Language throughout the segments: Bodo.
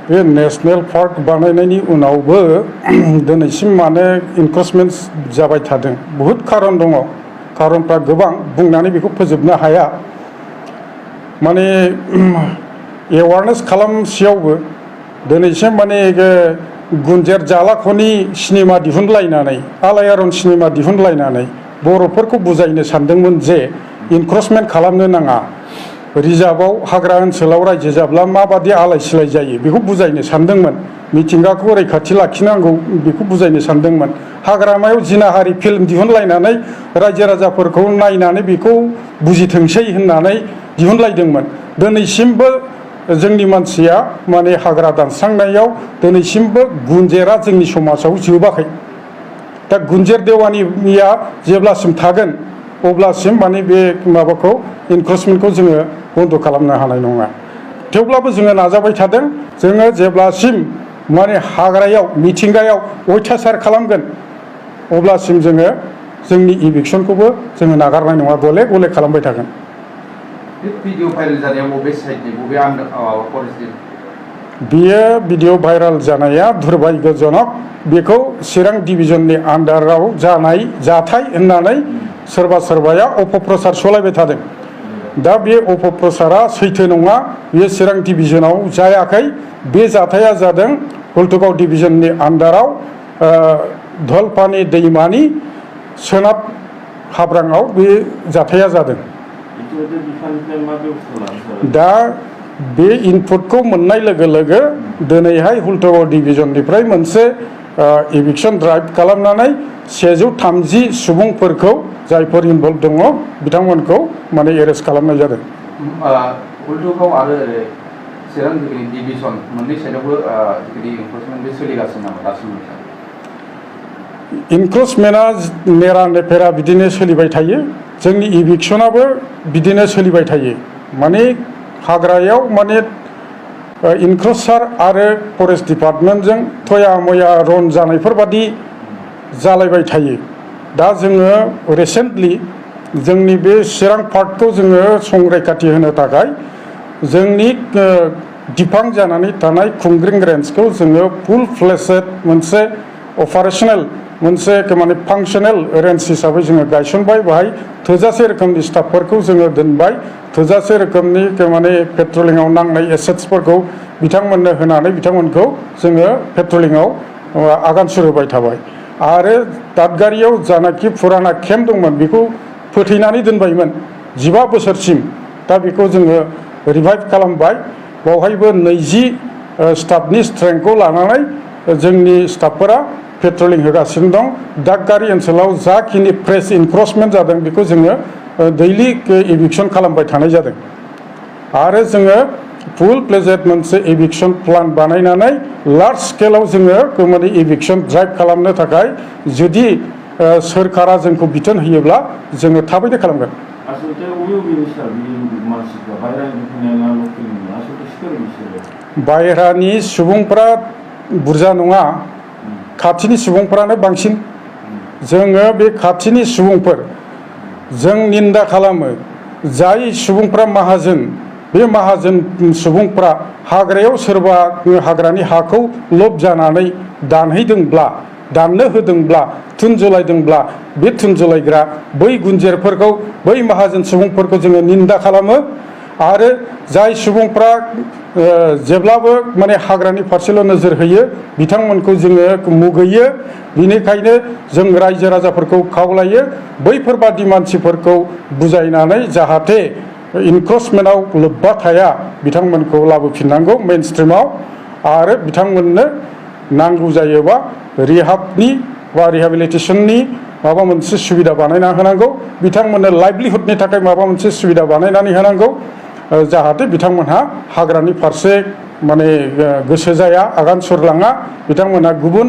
बे नेशनेल पार्क बानायनायनि उनावबो दिनैसिम मानो इनक्रोचमेन्ट जाबाय थादों बहुद खारन दङ खारनफ्रा गोबां बुंनानै बेखौ फोजोबनो हाया माने एवारनेस खालामसेयावबो दिनैसिम माने गुन्जेर जालाख'नि सिनेमा दिहुनलायनानै आलायारन सिनेमा दिहुनलायनानै बर'फोरखौ बुजायनो सानदोंमोन जे इनक्रोचमेन्ट खालामनो नाङा रिजार्भआव हाग्रा ओनसोलाव रायजो जाब्ला माबादि आलाय सिलाय जायो बेखौ बुजायनो सानदोंमोन मिथिंगाखौ रैखाथि लाखिनांगौ बेखौ बुजायनो सानदोंमोन हाग्रामायाव जिनाहारि फिल्म दिहुनलायनानै रायजो राजाफोरखौ नायनानै बेखौ बुजिथोंसै होननानै दिहुनलायदोंमोन दिनैसिमबो जोंनि मानसिया माने हाग्रा दानस्रांनायाव दिनैसिमबो गुन्जेरा जोंनि समाजाव जोबाखै दा गुन्जेर देवानिया जेब्लासिम थागोन अब्लासिम माने बे माबाखौ इनक्रोचमेन्टखौ जोङो बन्द खालामनो हानाय नङा थेवब्लाबो जोङो नाजाबाय थादों जोङो जेब्लासिम माने हाग्रायाव मिथिंगायाव अयथासार खालामगोन अब्लासिम जोङो जोंनि इभिक्सनखौबो जोङो नागारनाय नङा गले गले खालामबाय थागोन भिडिअ भाइरेल जानाया बबे साइडनि बबे फरेस्टनि बियो भिडिअ भाइरेल जानाया दुर्भाग्यजनक बेखौ चिरां डिभिजननि आन्डाराव जानाय जाथाय होननानै सोरबा सोरबाया अपप्रचार सलायबाय थादों दा बे अपप्रचारा सैथो नङा बेयो चिरां डिभिजनाव जायाखै बे जाथाया जादों हुल्टुगाव डिभिजननि आन्डाराव धलपानि दैमानि सोनाब हाब्राङाव बे जाथाया जादों दा बे इनपुटखौ मोननाय लोगो लोगो दिनैहाय हुल्टुगाव डिभिजननिफ्राय मोनसे इभिक्सन ड्राइभ खालामनानै 130 सुबुंफोरखौ जायफोर इनभल्भ दङ बिथांमोनखौ माने एरेस्ट खालामनाय जादों हुल्टुगाव आरो चिरां डिभिजन मोननै साइडआवबो इनक्रोचमेन्ट सोलिगासिनो नामा दासिमबो इनक्रोचमेन्टआ नेरा नेफेरा बिदिनो सोलिबाय थायो जोंनि इभिक्सनाबो बिदिनो सोलिबाय थायो माने हाग्रायाव माने इनक्रोचार आरो फरेस्ट डिपार्टमेन्टजों थया मया रन जानायफोरबादि जालायबाय थायो दा जोङो रिसेन्टलि जोंनि बे चिरां पार्कखौ जोङो संरैखाथि होनो थाखाय जोंनि दिफां जानानै थानाय खुंग्रिं रेन्जखौ जोङो फुल फ्लेजेड मोनसे अपारेशनेल मोनसे माने फांसनेल रेन्ज हिसाबै जोङो गायसनबाय बाहाय थोजासे रोखोमनि स्टाफफोरखौ जोङो दोनबाय थोजासे रोखोमनि माने पेट्रलिंआव नांनाय एसेट्सफोरखौ बिथांमोननो होनानै बिथांमोनखौ जोङो पेट्रलिंआव आगान सुरहोबाय थाबाय आरो दादगारियाव जानाखि फुराना केम्प दंमोन बेखौ फोथैनानै दोनबायमोन 15 बोसोरसिम दा बेखौ जोङो रिभाइभ खालामबाय बावहायबो 20 स्टाफनि स्ट्रेंथखौ लानानै जोंनि स्टाफफोरा पेट्रलिं होगासिनो दं दादगारि ओनसोलाव जाखिनि फ्रेश इनक्रोचमेन्ट जादों बेखौ जोङो दैलि इभिक्सन खालामबाय थानाय जादों आरो जोङो फुल फ्लेजेड मोनसे इभिक्सन प्लान बानायनानै लार्ज स्केलाव जोङो माने इभिक्सन ड्राइभ खालामनो थाखाय जुदि सोरखारा जोंखौ बिथोन होयोब्ला जोङो थाबैनो खालामगोन बाहेरानि सुबुंफ्रा बुरजा नङा खाथिनि सुबुंफ्रानो बांसिन जोङो बे खाथिनि सुबुंफोर जों निन्दा खालामो जाय सुबुंफ्रा माहाजोन बे माहाजोन सुबुंफ्रा हाग्रायाव सोरबा हाग्रानि हाखौ लब जानानै दानहैदोंब्ला दाननो होदोंब्ला थुनजुलायदोंब्ला बे थुनजुलायग्रा बै गुन्जेरफोरखौ बै माहाजोन सुबुंफोरखौ जोङो निन्दा खालामो आरो जाय सुबुंफ्रा जेब्लाबो माने हाग्रानि फारसेल' नोजोर होयो बिथांमोनखौ जोङो मुगैयो बिनिखायनो जों रायजो राजाफोरखौ खावलायो बैफोरबादि मानसिफोरखौ बुजायनानै जाहाथे इनक्रोचमेन्टआव लोब्बा थाया बिथांमोनखौ लाबोफिननांगौ मेइन स्ट्रिमाव आरो बिथांमोननो नांगौ जायोबा रिहाबनि बा रिहेबिलिटेसननि माबा मोनसे सुबिदा बानायना होनांगौ बिथांमोननो लाइभलिहुडनि थाखाय माबा मोनसे सुबिदा बानायनानै होनांगौ जाहाथे बिथांमोनहा हाग्रानि फारसे माने गोसो जाया आगान सुरलाङा बिथांमोनहा गुबुन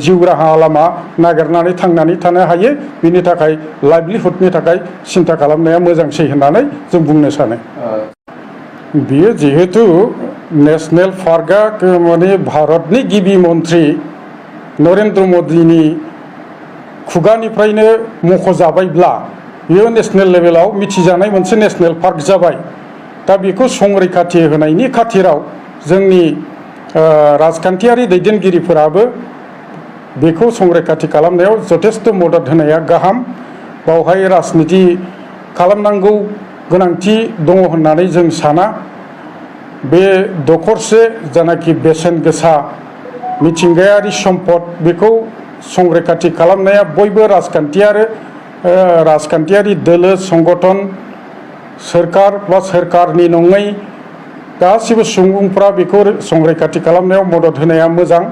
जिउ राहा लामा नागिरनानै थांनानै थानो हायो बिनि थाखाय लाइभलिहुडनि थाखाय सिन्था खालामनाया मोजांसै होननानै जों बुंनो सानो बियो जिहेतु नेशनेल पार्कआ माने भारतनि गिबि मन्त्रि नरेन्द्र मदिनि खुगानिफ्रायनो मख'जाबायब्ला बियो नेशनेल लेभेलाव मिथिजानाय मोनसे नेशनेल पार्क जाबाय दा बेखौ संरैखाथि होनायनि खाथिराव जोंनि राजखान्थियारि दैदेनगिरिफोराबो बेखौ संरैखाथि खालामनायाव जथेस्थ' मदद होनाया गाहाम। बावहाय राजनिति खालामनांगौ गोनांथि दङ होननानै जों साना। बे दखरसे जानाखि बेसेन गोसा मिथिंगायारि सम्पद बेखौ संरैखाथि खालामनाया बयबो राजखान्थियारि दोलो संगठन सोरखार बा सोरखारनि नङै गासिबो सुबुंफ्रा बेखौ संरैखाथि खालामनायाव मदद होनाया मोजां।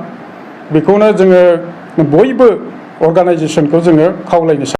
बेखौनो जोङो बयबो अर्गानाइजेसनखौ जोङो खावलायनो सानो।